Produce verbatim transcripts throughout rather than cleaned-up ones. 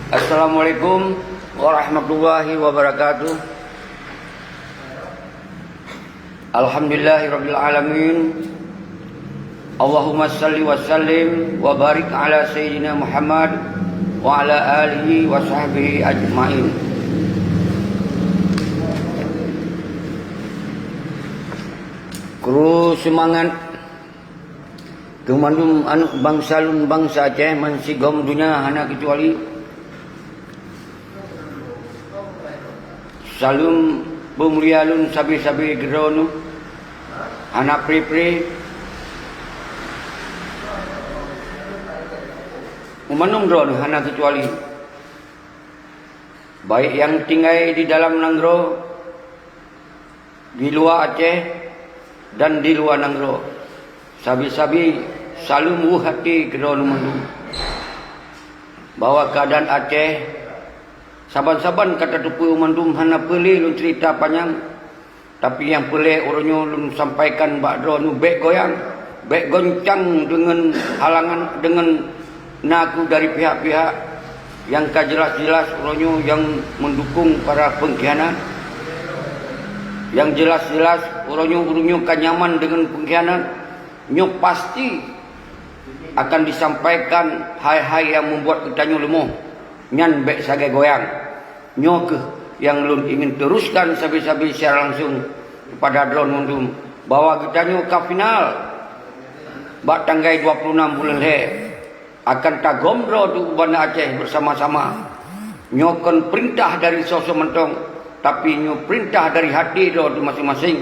Assalamualaikum warahmatullahi wabarakatuh. Alhamdulillahirabbil alamin. Allahumma salli wa sallim wa barik ala sayyidina Muhammad wa ala alihi wa sahbihi ajmain. Kru seumangat keu mandum aneuk bansa lôn, bansa Aceh, bansigom donya hana keucuali. Saleuem peumulia lôn sabe-sabe keu droeneuh, hana pre-pre. Meumandum droeneuh hana keucuali, baik nyang tinggai di dalam nanggroe, di luwa Aceh, dan di luwa nanggroe. Sabe-sabe saleuem weueh até keu droeneuh mandum, bahwa keuadaan Aceh saban-saban ka tateupeue mandum, hana peureulée lôn ceurita panyang. Tapi nyang peureulée uroe nyoe lôn sampaikan bak droeneuh, bék goyang, bék goncang deungon halangan, deungon nakeuh dari pihak-pihak nyang ka jeulaih-jeulaih uroe nyoe nyang meudukong para peungkhianat. Nyang jeulaih-jeulaih uroe nyoe, uroe nyoe ka nyaman deungon peungkhianat. Nyoe pasti akan disampaikan hai-hai nyang meubuat geutanyoe leumoh, nyan bék sagai goyang. Nyoe kheueh nyang lôn ingin teuruskan sabe-sabe secara langsung keupada droeneuh mandum, bahwa geutanyoe ka final bak tanggai dua puluh enam buleuen lhée. Akan tagom droe di u Banda Aceh beusama-sama. Nyoe kon peurintah dari soe-soe mantong, tapi nyoe peurintah dari hati droe di maséng-maséng,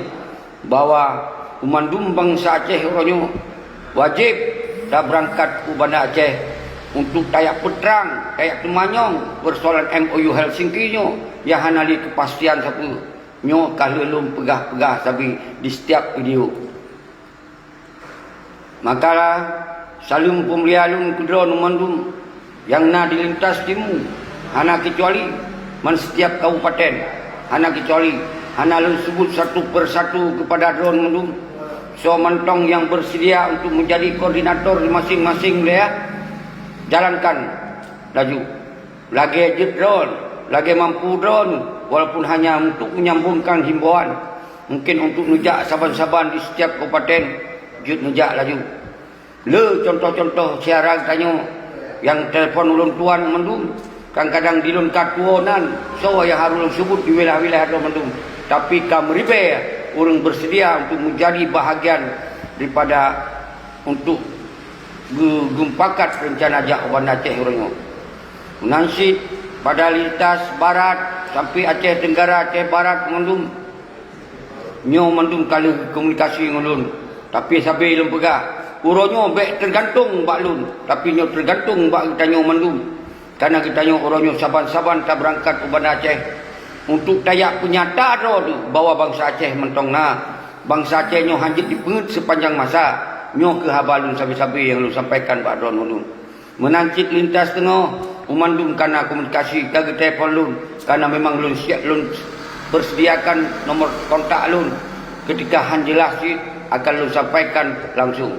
bahwa u mandum bansa Aceh uroe nyoe wajéb tabeurangkat u Banda Aceh untuk tajak peutrang, tajak teumanyong peursoalan M O U Helsinki nyoe nyang hana lé keupastian sapeue. Nyoe ka lheueh lôn peugah-peugah sabe di setiap video. Maka, saleuem peumulia lôn keu droeneuh mandum nyang na di lintas timu, hana keucuali, man setiap kabupaten, hana keucuali, hana lôn seubut satu per satu keupada droeneuh mandum. Soe mantong nyang beuseudia untuk meujadi koordinator di maséng-maséng wilayah, jalankan laju. Lagée jeuet droeneuh, lagée mampu droeneuh, walaupun hanya untuk menyambungkan himbauan, mungkin untuk neujak saban-saban di setiap kabupaten, jeuet neujak laju. Le contoh-contoh syedara geutanyoe nyang telepon ulôn tuan mandum, kadang-kadang di lôn ka tuwoe nan, soe nyang harôh lôn seubut di wilayah-wilayah droe mandum, tapi ka meuribée ureuëng beuseudia untuk meujadi bahagian daripada untuk geu-, geumpakat reuncana jak u Banda Aceh uroe nyoe. Meunan cit pada lintas barat sampai Aceh Tenggara, Aceh Barat mandum. Nyoe mandum ka lheueh komunikasi ngon lôn. Tapi sabe lôn peugah, uroe nyoe bék teugantung bak lôn, tapi nyoe teugantung bak geutanyoe mandum. Kareuna geutanyoe uroe nyoe saban-saban tabeurangkat u Banda Aceh untuk tajak peunyata droe teuh bahwa bansa Aceh mantong na. Bansa Aceh nyoe hana jeuet jipeungeuet seupanjang masa. Nyoe kheueh haba lôn sabe-sabe nyang lôn sampaikan bak droeneuh lôn. Meunan cit lintas teungoh, u mandum ka na komunikasi ka geutelepon lôn, kareuna memang lôn siap lôn peuseudiakan nomor kontak lôn. Keutika han jeulaih cit akan lôn sampaikan langsung.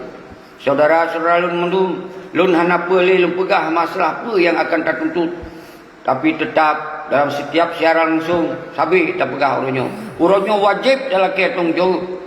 Syedara-syedara lôn mandum, lôn hana peue lé lôn peugah masalah peue nyang akan tatuntut. Tapi teutab dalam sitiap siaran langsung sabe tapeugah uroe nyoe. Uroe nyoe wajéb talakée tanggung jaweueb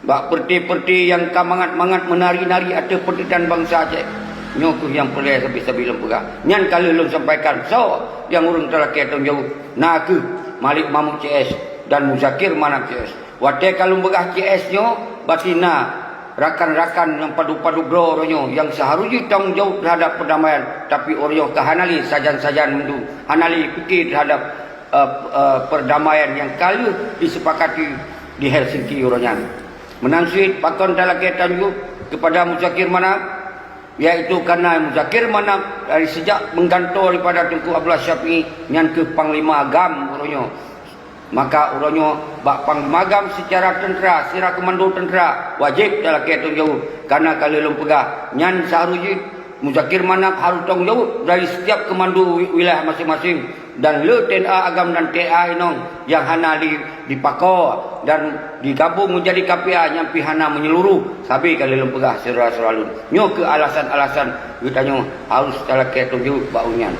bak peureuté-peureuté nyang ka mangat-mangat meunari-nari ateueh peurdeutan bansa Aceh. Nyoe kheueh nyang peureulée sabe-sabe lôn peugah. Nyan ka lheueh lôn sampaikan soe nyang ureuëng talakée tanggung jaweueb, na kheueh Malik Mahmud C S dan Muzakir Manaf C S. Watée ka lôn peugah C S nyoe, berarti na rakan-rakan nyang padub-padub droe uroe nyoe nyang seuharôh jitanggung jaweueb teuhadab peurdamaian, tapi uroe nyoe ka hana lé sajan-sajan mandum, hana lé pike teuhadab, eh, eh, peurdamaian nyang ka lheueh disepakati di Helsinki uroe nyan. Meunan cit pakon talakée tanggung jaweueb keupada Muzakir Manaf, yaitu kareuna Muzakir Manaf dari sejak meugantoe daripada Teungku Abdullah Syafi'i nyan kheueh Panglima GAM uroe nyoe. Maka uroe nyoe bak Panglima GAM seucara teuntra, sira keumando teuntra, wajéb talakée tanggung jaweueb, kareuna ka lheueh lôn peugah, nyan seuharôh jih Muzakir Manaf harôh tanggung jaweueb dari setiap keumando wi-, wilayah maséng-maséng, dan le T N A agam dan T N A inong nyang hana li-, dipakoe dan digabong meujadi K P A nyang pih hana meunyeuluruh, sabe ka lheueh lôn peugah syedara-syedara lôn. Nyoe kheueh alasan-alasan geutanyoe harôh talakée tanggung jaweueb bak ureuëng nyan.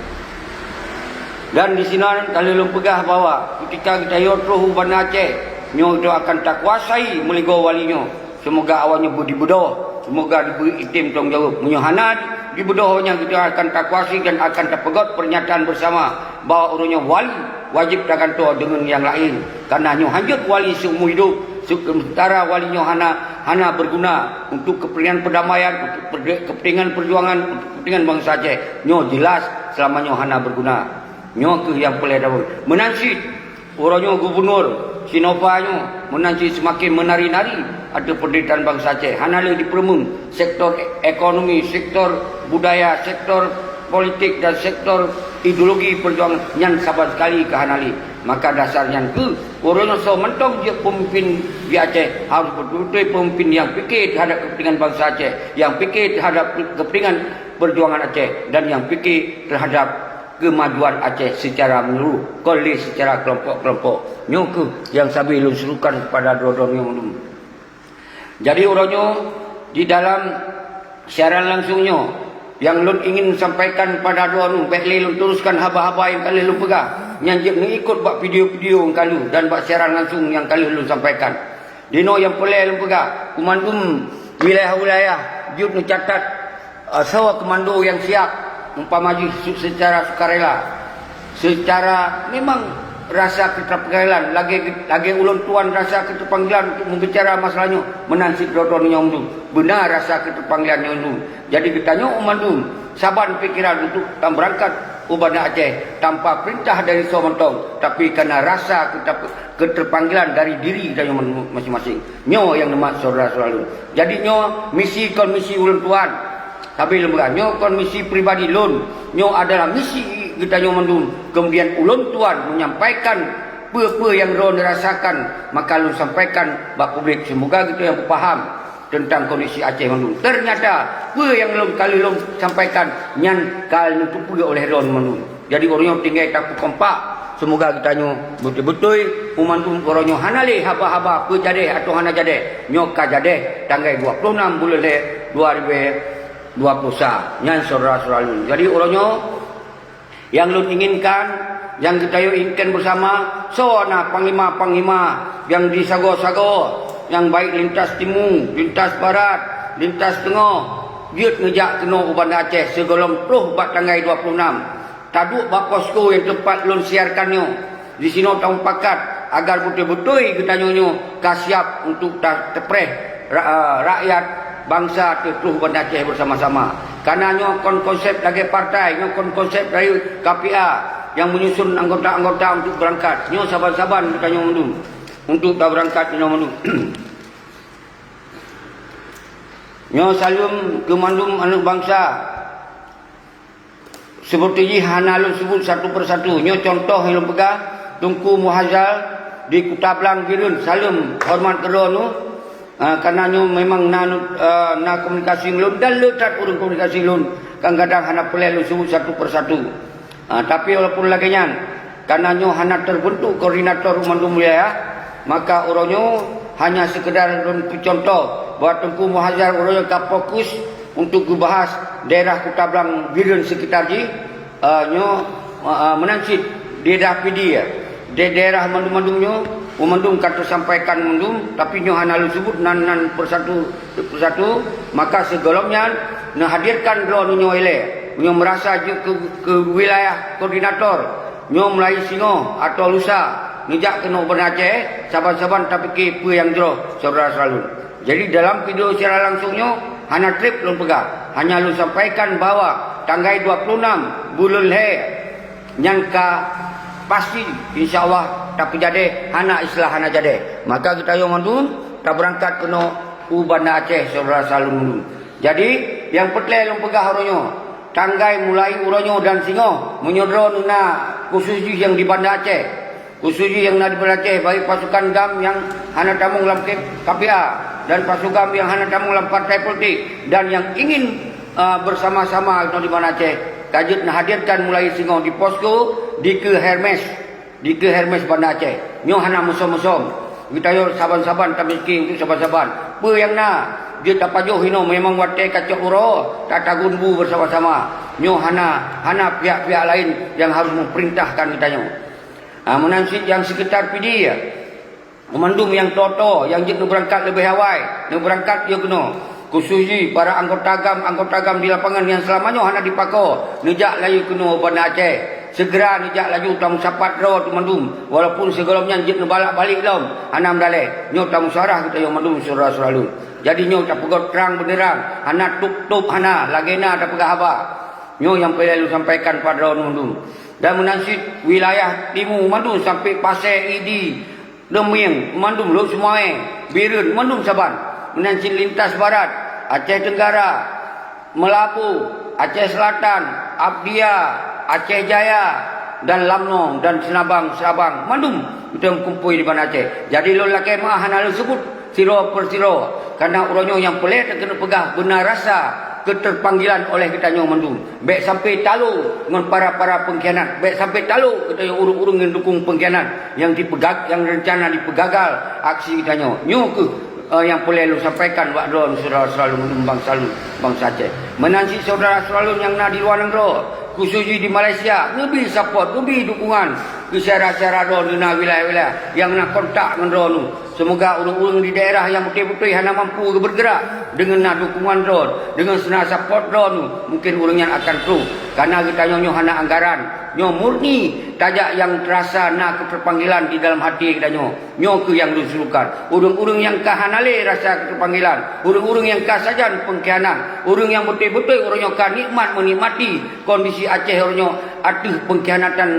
Dan disinan ka lheueh lôn peugah bahwa keutika geutanyoe troh u Banda Aceh, nyoe geutanyoe akan takuasai meuligoe wali nyoe. Seumoga awaknyoe beu-, dibeudôh, seumoga dibri item tanggông jaweueb. Meunyoe hana dibeudôh, awaknyan geutanyoe akan takuasai dan akan tapeugét peurnyataan beusama bahwa uroe nyoe wali wajéb tagantoe deungon nyang laén. Kareuna nyoe hanjeuet wali seumur hidup, sementara wali nyoe hana, hana beuguna untuk keupeuntingan peurdamaian, untuk perde-, keupeuntingan peurjuangan, untuk keupeuntingan bansa Aceh. Nyoe jeulaih seulama nyoe hana beuguna. Nyoe kheueh nyang peureulée tapeugah. Meunan cit, uroe nyoe gubunur Sinova nyoe meunan cit seumaken meunari-nari ateueh peundeuritaan bansa Aceh. Hana lé jipeureumeun sektor ekonomi, sektor budaya, sektor politik dan sektor ideologi peurjuangan nyan saban sekali ka hana lé. Maka dasar nyan kheueh uroe nyoe soe mantong jeuet peumimpin di Aceh harôh beutôi-beutôi peumimpin nyang pike teuhadab keupeuntingan bansa Aceh, nyang pike teuhadab keupeuntingan peurjuangan Aceh dan nyang pike teuhadab keumajuan Aceh seucara meunyeluruh, kon lé seucara keulompok-keulompok. Nyoe kheueh nyang sabe lôn serukan keupada droeneuh nyoe mandum. Jadi uroe nyoe di dalam siaran langsung nyoe nyang lôn ingin sampaikan keupada droeneuh, bék lé lôn teruskan haba-haba nyang ka lheueh lôn peugah. Nyan jeuet neuikot bak video-video nyang ka lheueh dan bak siaran langsung nyang ka lheueh lôn sampaikan. Dinoe nyang peureulée lôn peugah, keu mandum wilayah-wilayah jeuet neucatat, eh, soe keumandan nyang siap, umpama jih su-, seucara sukarela, seucara memang rasa keuteupanggilan, lagée, lagée ulôn tuan rasa keuteupanggilan untuk meubicara masalah nyoe, meunan cit droeneuh nyoe mandum. Beuna rasa keuteupanggilan nyoe mandum. Jadi geutanyoe mandum saban pikeran untuk tabeurangkat u Banda Aceh tanpa peurintah dari soe mantong, tapi kareuna rasa keutep-, keterpanggilan dari diri geutanyoe maséng-maséng. Nyoe nyang neumat syedara-syedara lôn. Jadi nyoe misi kon misi ulôn tuan. Tapi lôn peugah, nyoe kon misi pribadi lôn. Nyoe adalah misi geutanyoe mandum. Kemudian ulôn tuan menyampaikan peue-peue nyang droeneuh rasakan, maka lôn sampaikan bak publik. Seumoga geutanyoe beupaham teuntang kondisi Aceh mandum. Teunyata, peue nyang lôn ka lheueh lôn sampaikan, nyan ka neuteupeue oleh droeneuh mandum. Jadi, uroe nyoe tinggai tapeukompak. Seumoga geutanyoe beutôi-beutôi mandum uroe nyoe hana lé haba-haba peujadeh atawa hana jadeh. Nyoe ka jadeh tanggai dua puluh enam buleuen lhée dua ribu dua puluh sa. Nyan syedara-syedara lôn. Jadi, uroe nyoe nyang lôn inginkan, nyang geutanyoe inginkan beusama, soe na panglima-panglima nyang di sagoe-sagoe, nyang baik lintas timu, lintas barat, lintas teungoh, jeuet neujak keunoe u Banda Aceh sigohlom troh bak tanggai dua puluh enam. Taduek bak posko nyang teumpat lôn siarkan nyoe. Disinoe tamupakat agar beutôi-beutôi geutanyoe nyoe ka siab untuk ta-, teupreh ra-, rakyat bansa teuh troh Banda Aceh beusama-sama. Kareuna nyoe kon konsep lagée partai, nyoe kon konsep dari K P A nyang menyusun anggota-anggota untuk beurangkat. Nyoe saban-saban geutanyoe mandum untuk tabeurangkat nyoe mandum. Nyoe saleuem keu mandum aneuëk bansa. Seperti jih hana lôn sebut satu persatu. Nyoe contoh nyang lôn peugah, Teungku Muhazal di Kuta Blang Bireuen, saleuem horeumat keudroe nyoe. Ah, kareuna nyoe memang na, ah, na komunikasi ngon lôn dan le that ureuëng komunikasi lôn, kadang-kadang hana peureulée lôn sebut satu persatu. Ah, tapi walaupun lagée nyan, kareuna nyoe hana teubeuntuk koordinator mandum wilayah, maka uroe nyoe hanya seukeudar lôn peucuntoh bahwa Teungku Muhazal uroe nyoe ka fokus untuk geubahas daerah Kuta Blang Bireuen seukitar jih, eh, nyoe, eh, meunan cit daerah Pidie, di daerah mandum-mandum nyoe, mandum ka teusampaikan mandum, tapi nyoe hana lôn sebut nan-nan persatu, persatu, maka sigohlom nyan neuhadirkan droeneuh nyoe ilée, nyoe meurasa jeuet keu, keu wilayah koordinator, nyoe mulai singoh atau lusa neujak keunoe u Banda Aceh, saban-saban tapike peue nyang jroh syedara-syedara lôn. Jadi, dalam video siaran langsung nyoe hana treb lôn peugah, hanya lôn sampaikan bahwa tanggai dua puluh enam buleuen lhée nyan ka pasti, insya Allah, tapeujadeh, hana istilah hana jadeh. Maka geutanyoe mandum tabeurangkat keunoe u Banda Aceh, syedara-syedara lôn mandum. Jadi, nyang peureulée lôn peugah uroe nyoe, tanggai mulai uroe nyoe dan singoh, meunyoe droeneuh na khusus jih nyang di Banda Aceh, khusus jih nyang na di Banda Aceh, baik pasukan GAM nyang hana tamong lam K-, K P A dan pasukan GAM nyang hana tamong lam partai politik dan nyang ingin, ah, bersama-sama di Banda Aceh, ka jeuet neuhadirkan mulai singoh di posko dikeue Hermes, dikeue Hermes Banda Aceh. Nyoe hana musom-musom. Geutanyoe saban-saban tamike untuk saban-saban. Peue nyang na Jeuet tapajoh inoe memang watée kacok uroe, tatagun bu beusama-sama. Nyoe hana, hana pihak-pihak laén nyang harôh meupeurintahkan geutanyoe. Ha, meunan cit nyang seukitar Pidie, mandum nyang toe-toe nyang jeuet neubeurangkat leubeh awai, neubeurangkat yoh keunoe. Khusos jih para anggota GAM, anggota GAM di lapangan nyang seulama nyoe hana dipako, neujak laju keunoe u Banda Aceh. Seugera neujak laju tameusapat droe teuh mandum, walaupun sigohlom nyan jeuet neubalak-balik lom, hana meudalée. Nyoe tamusyawarah geutanyoe mandum syedara-syedara lôn. Jadi nyoe tapeugét trang beuneurang, hana tôb-tôb hana, lagée na tapeugah haba. Nyoe nyang peureulée lôn sampaikan bak droeneuh mandum. Dan meunan cit wilayah timu mandum sampoe Pasé, Idi, Deumieng, mandum Lhokseumawe, Bireuen, mandum saban. Meunan cit lintas barat, Aceh Tenggara, Meulaboh, Aceh Selatan, Abdia, Aceh Jaya, dan Lamno dan Seunabang, Seulabang, mandum meuteumeukumpôi di Banda Aceh. Jadi lôn lakée meu'ah hana lôn seubut sidroe per sidroe, kareuna uroe nyoe nyang peureulée takeuneuk peugah beuna rasa keuteupanggilan oleh geutanyoe mandum. Bék sampoe talo ngon para-para peungkhianat, bék sampoe talo geutanyoe ureuëng-ureuëng nyang dukong peungkhianat nyang dipeuga-, nyang reuncana dipeugagal aksi geutanyoe. Nyoe kheueh eh, nyang peureulée lôn sampaikan bak droeneuh syedara-syedara lôn bansa lôn, bansa Aceh. Meunan cit syedara-syedara lôn nyang na di luwa nanggroe, khusos jih di Malaysia, neubi sapot, neubi dukungan keu syedara-syedara droeneuh na wilayah-wilayah nyang na kontak ngon droeneuh. Seumoga ureuëng-ureuëng di daerah nyang beutôi-beutôi hana mampu geubeugerak deungon na dukungan droeneuh, deungon seuna sapot droeneuh, mungken ureuëng nyan akan troh. Kareuna geutanyoe nyoe hana anggaran, nyoe murni tajak nyang teurasa na keuteupanggilan di dalam até geutanyoe. Nyoe kheueh nyang lôn serukan. Ureuëng-ureuëng nyang ka hana lé rasa keu panggilan, ureuëng-ureuëng nyang ka sajan peungkhianat, ureuëng nyang beutôi-beutôi uroe nyoe ka nikmat meunikmati kondisi Aceh uroe nyoe ateueh peungkhianatan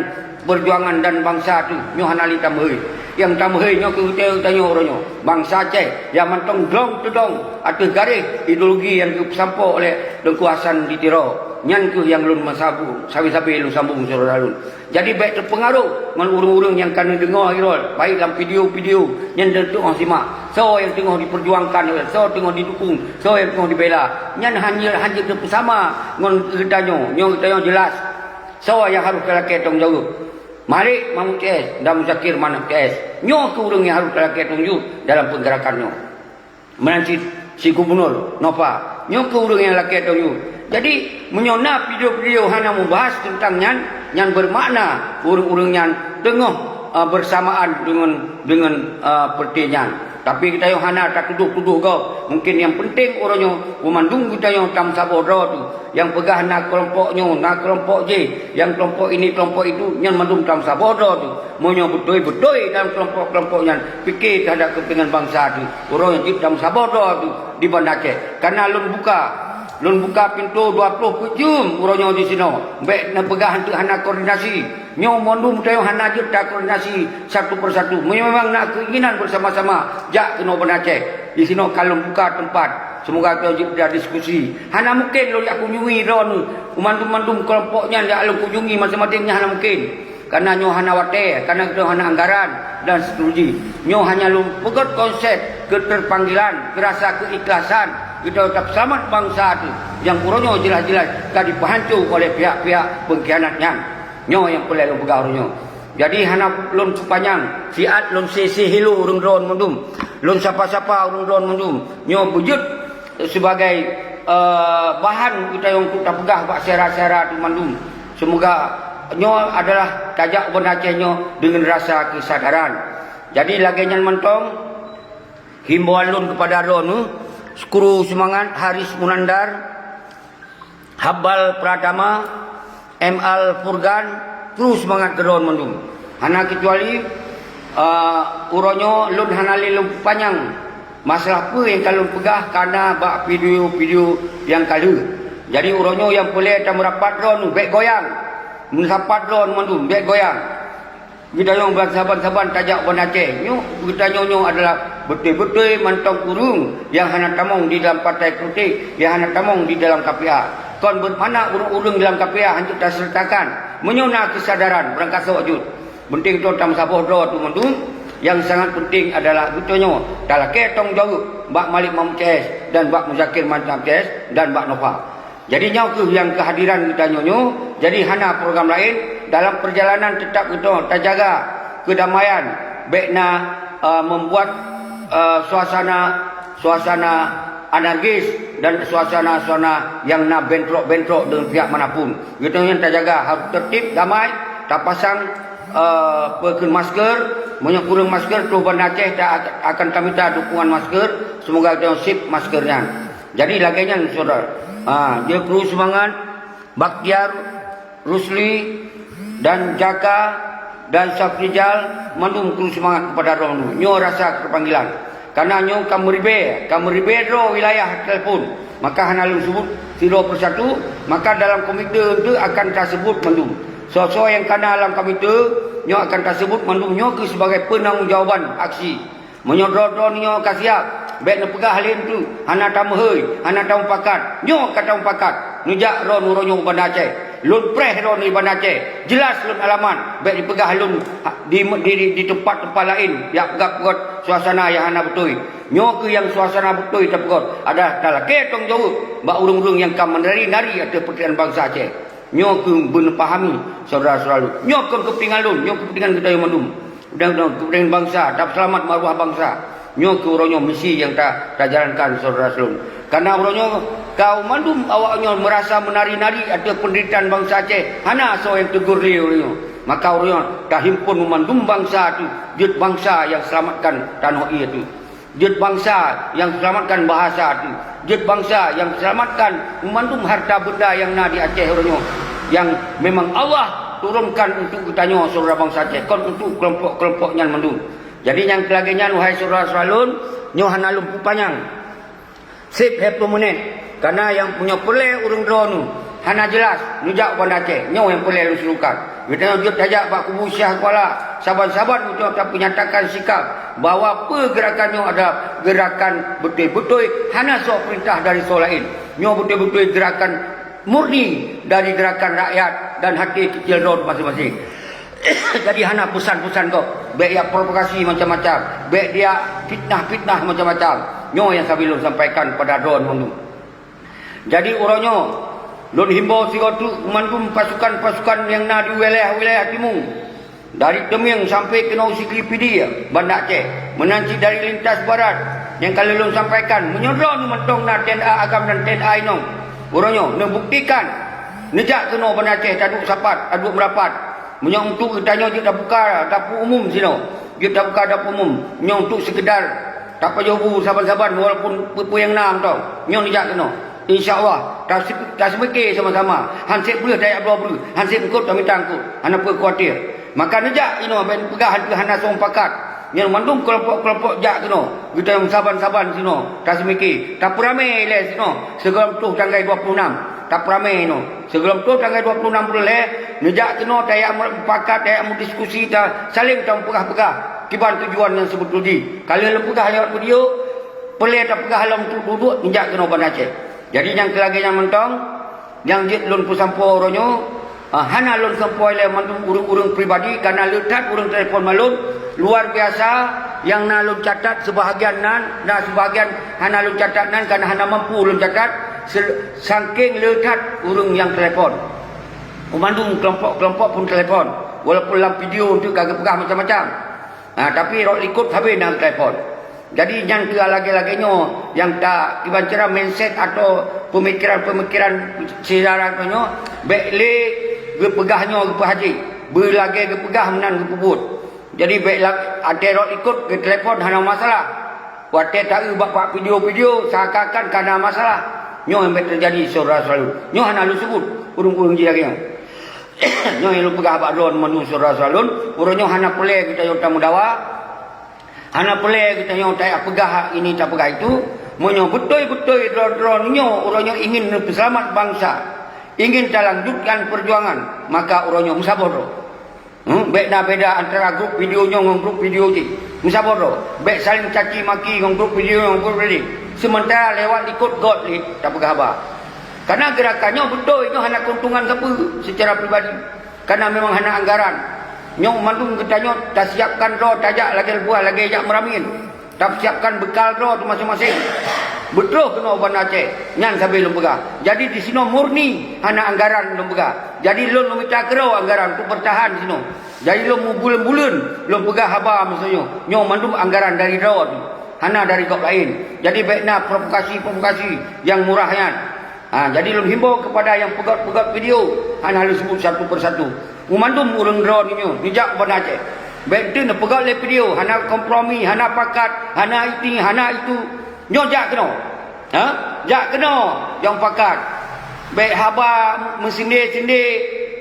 peujuangan dan bansa teuh, nyoe hana lé tameuhôi. Nyang tameuhôi nyoe keu geutanyoe uroe nyoe, bansa Aceh nyang mantong glong teudong ateueh garéh ideologi nyang geupeusampoe oleh Teungku Hasan di Tiro. Nyan kheueh nyang lôn meusabu-, sabe-sabe lôn sambong syedara lôn. Jadi bék teupeungaruh ngon ureuëng-ureuëng nyang ka neudeungoe uroe, baik lam video-video nyang teungoh simak, soe nyang teungoh jipeujuangkan, soe teungoh jidukong, soe nyang teungoh jibela. Nyan hana, hana jeuet teupeusama ngon geutanyoe. Nyoe geutanyoe jeulaih soe nyang harôh talakée tanggung jaweueb. Malik Mahmud C S dan Muzakir Manaf C S. Nyoe kheueh ureuëng nyang harôh talakée tanggung jaweueb dalam peugerakan nyoe. Meunan cit si Gubunur Nova, nyoe kheueh ureuëng nyang lakée tanggung jaweueb. Jadi, meunyoe na video-video hana meubahas teuntang nyan, nyan beumakna ureuëng-ureuëng nyan teungoh, eh, beursamaan deungon, deungon, eh, peureuté nyan. Tapi geutanyoe hana tatudoh-tudoh gob. Mungken nyang peunteng uroe nyoe, beumandum geutanyoe tameusaboh droe teuh. Nyang peugah na keulompok nyoe, na keulompok jéh, nyang keulompok ini, keulompok itu, nyan mandum tameusaboh droe teuh. Meunyoe beutôi-beutôi dalam keulompok-keulompok nyan pike teuhadap keupeuntengan bansa teuh, uroe nyoe jeuet tameusaboh droe teuh di Banda Aceh. Kareuna lôn buka, lôn buka pintoe dua ploh peuet jeuem uroe nyoe disinoe. Bék neupeugah eunteuk hana koordinasi. Nyoe mandum tanyoe hana jeuet takoordinasi satu persatu. Meunyoe memang na keinginan bersama-sama, jak keunoe Banda Aceh. Disinoe ka lôn buka teumpat. Seumoga tanyoe jeuet berdiskusi. Hana mungken lôn jak kunjungi droeneuh. Mandum-mandum keulompok nyan jak lôn kunjungi maséng-maséng nyan hana mungken. Kareuna nyoe hana watée, kareuna geutanyoe hana anggaran dan seterusnya. Nyoe hanya lôn peugét konsep keuteupanggilan, rasa keuikhlasan geutanyoe tapeuseulamat bansa teuh nyang uroe nyoe jeulaih-jeulaih ka jipeuhanco oleh pihak-pihak peungkhianat nyan. Nyoe nyang peureulée lôn peugah uroe nyoe. Jadi hana lôn peupanyang, siat lôn sisé hilo ureuëng droeneuh mandum, lôn sapa-sapa ureuëng droeneuh mandum. Nyoe beujeuet sibagai, eh, bahan geutanyoe untuk tapeugah bak syedara-syedara teuh mandum. Seumoga nyoe adalah tajak u Banda Aceh nyoe deungon rasa keusadaran. Jadi lagée nyan mantong himbauan lôn keupada droeneuh, Skru Seumangat, Haris Munandar, Habal Pratama, M Al Furgan, terus seumangat keu droeneuh mandum. Hana keucuali, eh, uroe nyoe lôn hana lé lôn peupanyang masalah peue nyang ka lôn peugah kana bak video-video nyang ka lheueh. Jadi uroe nyoe nyang peureulée tameurapat droeneuh bék goyang. Meusapat droeneuh mandum bék goyang. Geutanyoe ban saban-saban tajak u Banda Aceh. Nyoe geutanyoe nyoe adalah beutôi-beutôi mantong ureuëng nyang hana tamong di dalam partai politik, nyang hana tamong di dalam K P A. Kon beumakna ureuëng-ureuëng dalam K P A hanjeuet taseureuta. Meunyoe na keusadaran, beurangkasoe jeuet. Peunteng droe tameusaboh droe teuh mandum, nyang sangat peunteng adalah geutanyoe talakée tanggung jaweueb bak Malik Mahmud C S dan bak Muzakir Manaf C S dan bak Nova. Jadi nyoe kheueh nyang keuhadiran geutanyoe nyoe. Jadi hana program laén, dalam peurjalanan teutab geutanyoe tajaga keudamaian, bék na, eh, membuat, eh, suasana, suasana anarkis dan suasana-suasana nyang na bentrok-bentrok deungon pihak manapun. Geutanyoe nyan tajaga harôh tertib, damai, tapasang, eh, peue kheun, masker. Meunyoe kureueng masker, troh Banda Aceh ta akan tamita dukungan masker. Seumoga geutanyoe sip masker nyan. Jadi lagèe nyan, syedara. Ha, jeuet kru seumangat. Bakhtiar, Rusli, dan Jaka, dan Syafrizal, mandum kru seumangat keupada droeneuh. Nyoe rasa keupanggilan. Kareuna nyoe ka meuribèe, ka meuribèe droe wilayah telepon. Maka hana lôn seubut sidroe persatu, maka dalam komite eunteuk akan taseubut mandum. Soe-soe nyang kana lam komite, nyoe akan taseubut mandum nyoe keuh sibagai peunanggung jawaban aksi. Meunyoe droe-droe nyoe ka siap, bèk neupeugah lé eunteuk, hana tameuhôi, hana tamupakat. Nyoe ka tamupakat, neujak droe uroe nyoe u Banda Aceh. Lôn preh droe u Banda Aceh. Jeulaih lôn alamat, bèk jipeugah lôn di, di, di teumpat-teumpat laén, jak peugah-peugah suasana nyang hana beutôi. Nyoe keuh nyang suasana beutôi tapeugah, adak talakèe tanggung jaweueb bak ureueng-ureueng nyang ka meunari-nari ateueh peurtanian bansa Aceh. Nyoe keuh beuneupahami, syedara-syedara lôn. Nyoe kon keupeuntengan lôn, nyoe keupeuntengan geutanyoe mandum. Dan, dan keupeuntengan bansa, tapeuseulamat maruah bansa. Nyoe keuh uroe nyoe misi nyang ta, tajalankan, syedara-syedara lôn. Kareuna uroe nyoe kaum mandum awaknyoe meurasa meunari-nari ateueh peundeuritaan bansa Aceh. Hana soe nyang teugor lé uroe nyoe. Maka uroe nyoe tahimpon mandum bansa teuh, jeuet bansa nyang seulamatkan tanoh ié teuh. Jeuet bansa nyang seulamatkan bahasa teuh. Jeuet bansa nyang seulamatkan mandum harta beunda nyang na di Aceh uroe nyoe, nyang memang Allah turunkan untuk geutanyoe syedara bansa Aceh, kon untuk keulompok-keulompok nyan mandum. Jadi nyang keu lagèe nyan, wahai syedara-syedara lôn, nyoe hana lôn peupanyang. Seb lhèe plôh menit. Kareuna nyang meunyoe peureulèe ureueng droeneuh hana jeulaih, neujak u Banda Aceh, nyoe nyang peureulèe lôn serukan. Geutanyoe jeuet tajak bak kubu Syiah Kuala, saban-saban geutanyoe tapeunyatakan sikap bahwa peue geurakan nyoe adalah geurakan beutôi-beutôi, hana soe peurintah dari soe laén. Nyoe beutôi-beutôi geurakan murni dari geurakan rakyat dan até keucil droe maséng-maséng. Jadi hana peusan-peusan gob, bèk jak provokasi macam-macam, bèk jak fitnah-fitnah macam-macam. Nyoe nyang sabe lôn sampaikan keupada droeneuh mandum. Jadi uroe nyoe, lôn himbô sigoe teuk mandum pasukan-pasukan nyang na di wilayah-wilayah timu, dari Teumieng sampai keunoe Sigli Pidie, Banda Aceh, meunan cit dari lintas barat, nyang ka lheueh lôn sampaikan, meunyoe droeneuh mantong na T N A agam dan T N A inong, uroe nyoe neubuktikan, neujak keunoe Banda Aceh, taduek sapat, taduek meurapat. Meunyoe untuk geutanyoe jeuet tabuka dapur umum sinoe, jeuet tabuka dapur umum, meunyoe untuk seukeudar tapajoh bu saban-saban walaupun peue-peue nyang na mantong, nyoe neujak keunoe. Insya Allah, tasi-, taseumiké sama-sama. Hansét breueh tajak bloe breueh, hansét eungkôt tamita eungkôt. Hana peue khawatir. Maka neujak inoe, bèk neupeugah hana soe mupakat. Nyan mandum keulompok-keulompok jak keunoe. Geutanyoe saban-saban sinoe taseumiké. Tapeuramé ilèe sinoe sigohlom troh tanggai dua puluh enam. Tapeuramé inoe. Sigohlom troh tanggai dua puluh enam buleuen lhèe, neujak keunoe tajak mupakat, tajak meudiskusi, ta saléng tamupeugah-peugah kiban tujuan nyang seubeutôi jih. Ka lheueh lôn peugah lewat video, peureulèe tapeugah lom untuk duek-duek neujak keunoe Banda Aceh. Jadi nyang keu lagèe nyan mantong, nyang jeuet lôn peusampoe uroe nyoe, ah, hana lôn sampoe lé mandum ureueng-ureueng pribadi, kareuna le that ureueng telepon bak lôn, luar biasa, nyang na lôn catat seubahagian nan, na seubahagian hana lôn catat nan, kareuna hana mampu lôn catat, se-, saking le that ureueng nyang telepon. Mandum keulompok-keulompok pun telepon, walaupun lam video untuk ka geupeugah macam-macam. Ha, tapi rot likot sabe na telepon. Jadi nyan keuh lagèe-lagèe nyoe nyang ta kiban cara mindset atau peumikiran-peumikiran syedara nyoe, bèk lé geupeugah nyoe geupeuhajé, beulagèe geupeugah meunan geupeubuet. Jadi bèk la-, até rot likot geutelepon hana masalah. Watèe taeu bak, bak video-video seakan-akan ka na masalah. Nyoe nyang bèk teujadi syedara-syedara lôn. Nyoe hana lôn seubut ureueng-ureueng jih lagèe nyan. Nyoe nyang lôn peugah bak droeneuh mandum syedara-syedara lôn, uroe nyoe hana peureulèe geutanyoe tameudawa, hana peureulèe geutanyoe tajak peugah ini tapeugah itu. Meunyoe beutôi-beutôi droe-droe nyoe uroe nyoe ingin neupeuseulamat bansa, ingin talanjutkan peujuangan, maka uroe nyoe meusaboh droe. Hmm, bèk na beda antara grup video nyoe ngon grup video jih. Meusaboh droe, bèk saléng caci maki ngon grup video ngon grup video jih. Seumeuntara lewat likot göt lé tapeugah haba. Kareuna geurakan nyoe beutôi nyoe hana keuntungan sapeue seucara pribadi. Kareuna memang hana anggaran. Nyoe mandum geutanyoe tasiapkan droe tajak lagèe buah lagèe jak meuramin. Tapeusiapkan beukal droe teuh maséng-maséng. Beutroh keunoe Banda Aceh, nyan sabe lôn peugah. Jadi disinoe murni hana anggaran lôn peugah. Jadi lôn meumita keudroe anggaran untuk beurtahan sinoe. Jadi lôn meubuleuen-buleuen lôn peugah haba miseue nyoe. Nyoe mandum anggaran dari droe teuh. Hana dari gob laén. Jadi bék na provokasi-provokasi nyang murah nyan. Ha, jadi lôn himbau keupada nyang peugöt-peugöt video, hana lôn sebut satu persatu. Meumandum ureuëng droeneuh nyoe neujak u Banda Aceh. Bék teuk neupeugöt lé video, hana kompromi, hana pakat, hana ini, hana itu. Nyoe jak keunoe. Ha? Jak keunoe nyang pakat. Bék haba meusindé-sindé,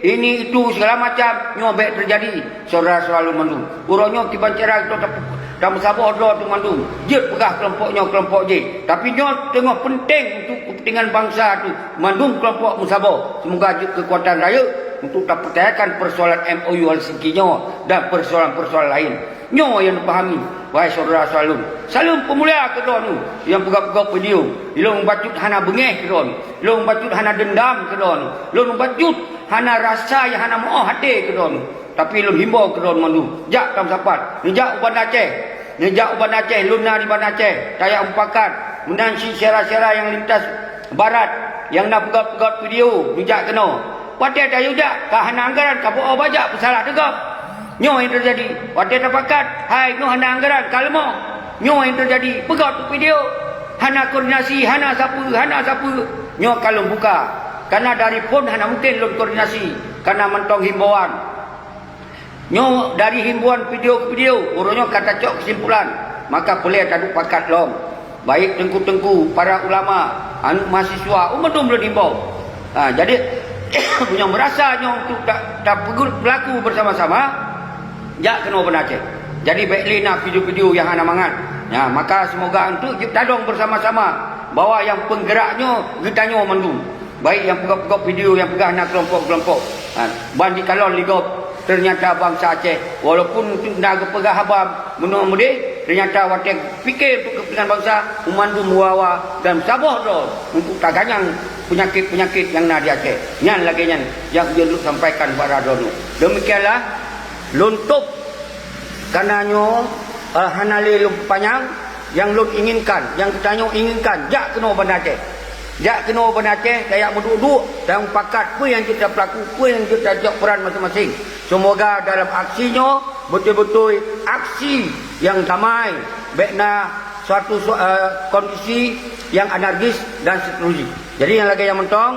ini itu segala macam, nyoe bék teujadi. Syedara-syedara lôn mandum, uroe nyoe kiban cara geutanyoe tameusaboh droe teuh mandum. Jeuet peugah keulompok nyoe keulompok jéh, tapi nyoe teungoh peunteng untuk keupeuntengan bansa teuh. Mandum keulompok meusaboh, seumoga jeuet keukuatan rayeuk untuk tapeucayakan peusoalan M O U Helsinki nyoe dan peusoalan-peusoalan laén. Nyoe nyang neupahami, wahai syedara-syedara lôn. Saleuem peumulia keu droeneuh nyang peugah-peugah video. Lôn bacut hana beungéh keu droeneuh. Lôn bacut hana deundam keu droeneuh. Lôn bacut hana rasa nyang hana meu'oh até keu droeneuh. Tapi lôn himbau keu droeneuh mandum, jak tameusapat, neujak u Banda Aceh. Neujak u Banda Aceh, lôn na di Banda Aceh, tajak mupakat. Meunan cit syedara-syedara nyang lintas barat nyang na peugöt-peugöt video, neujak keunoe. Watée tayue jak, ka hana anggaran, ka beu-o bajak peusalah teugob. Nyoe nyang teujadi. Watée tapakat, hai nyoe hana anggaran, ka leumoh. Nyoe nyang teujadi. Peugöt video. Hana koordinasi, hana sapeue, hana sapeue. Nyoe ka lôn buka. Kareuna dari phon hana mungken lôn koordinasi, kareuna mantong himbauan. Nyoe dari himbauan video ke video, uroe nyoe ka tacok keusimpulan, maka peureulée taduek pakat lom. Baik teungku-teungku, para ulama, aneuk mahasiswa, u mandum lôn himbau. Ha, jadi, meunyoe meurasa nyoe untuk ta-, tapeugu-, peulaku beusama-sama, jak keunoe Banda Aceh. Jadi, bék lé na video-video nyang hana mangat. Ya, maka seumoga untuk jeuet tadong beusama-sama bahwa nyang peunggerak nyoe geutanyoe mandum. Baik nyang peugah-peugah video nyang peugah na keulompok-keulompok. Ha, ban jikalon lé gob, teunyata bansa Aceh, walaupun na geupeugah haba meunoe meudeh, teunyata watée pike untuk keupeuntengan bansa, meumandum wawa dan saboh droe untuk taganyang peunyakét-peunyakét nyang na di Aceh. Nyan lagée nyan nyang ulôn sampaikan bak droeneuh. Demikianlah lôn tôb. Kareuna nyoe, eh, hana lé lôn peupanyang, nyang lôn inginkan, nyang geutanyoe inginkan, jak keunoe Banda Aceh. Jak keunoe Banda Aceh, tajak meuduek-duek, dan mupakat peue nyang jeuet tapeulaku, peue nyang jeuet tajok peuran maséng-maséng. Seumoga dalam aksi nyoe beutôi-beutôi aksi nyang damai, bék na suatu su-, eh, kondisi nyang anarkis dan seterusnya. Jadi nyang lagée nyan mantong,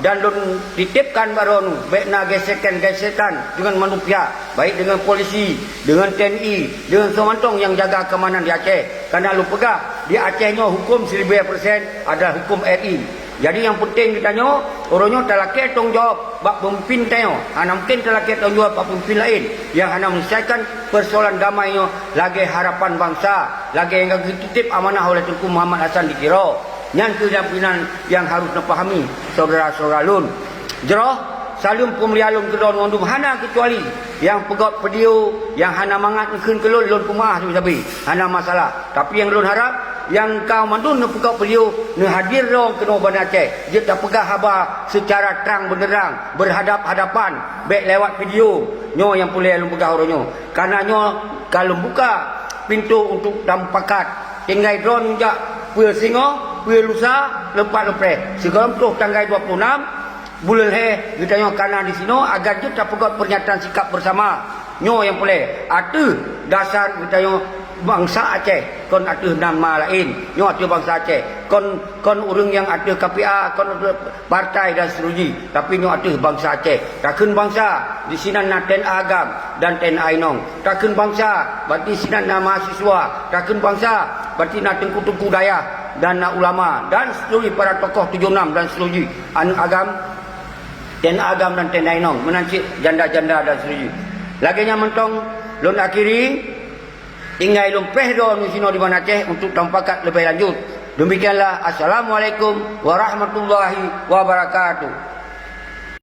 dan lôn titipkan bak droeneuh, bék na gesekan-gesekan deungon mandum pihak, baik deungon polisi, deungon T N I, deungon soe mantong nyang jaga keamanan di Aceh. Kareuna lôn peugah, di Aceh nyoe huköm siribée persen adalah huköm R I. Jadi nyang peunteng geutanyoe, uroe nyoe talakée tanggong jaweueb bak peumimpin tanyoe, hana mungken talakée tanggong jaweueb bak peumimpin laén nyang hana menyelesaikan peusoalan damai nyoe lagée harapan bansa, lagée nyang geutitip amanah oleh Teungku Muhammad Hasan di Tiro. Nyan kheueh nyang peunan nyang harôh neupahami, syedara-syedara lôn. Jroh, saleuem peumulia lôn keudroe mandum hana keucuali nyang peugöt video nyang hana mangat neukheun keu lôn, lôn peumaáh sabe-sabe, hana masalah. Tapi nyang lôn harab, nyang ka mandum neupeugöt video, neuhadir droe keunoe Banda Aceh, jeuet tapeugah haba seucara trang beuneurang, beuhadab-hadapan, bék lewat video. Nyoe nyang peureulée lôn peugah uroe nyoe. Kareuna nyoe ka lôn buka pintoe untuk tamupakat. Tinggai droeneuh jak peue singoh, peue lusa, leupah leupréh. Sigohlom troh tanggai dua puluh enam buleuen lhée geutanyoe kana disinoe agar jeuet tapeugöt peurnyataan sikap beusama. Nyoe nyang peureulée ateueh dasar geutanyoe bansa Aceh, kon ateueh nama laén. Nyoe ateueh bansa Aceh, kon, kon ureuëng nyang ateueh K P A, kon ateueh partai dan seterusnya, tapi nyoe ateueh bansa Aceh. Takheun bansa, disinan na T N A Agam dan T N A Inong. Takheun bansa, berarti sinan na mahasiswa. Takheun bansa, berarti na teungku-teungku dayah dan na ulama dan seterusnya, para tokoh tujoh enam dan seterusnya, aneuk agam, T N A Agam dan T N A Inong, meunan cit janda-janda dan seterusnya. Lagée nyan mantong lôn akhiri. Tinggai lôn péh droeneuh sinoe di Banda Aceh untuk tamupakat leubeh lanjut. Demikianlah, assalamualaikum warahmatullahi wabarakatuh.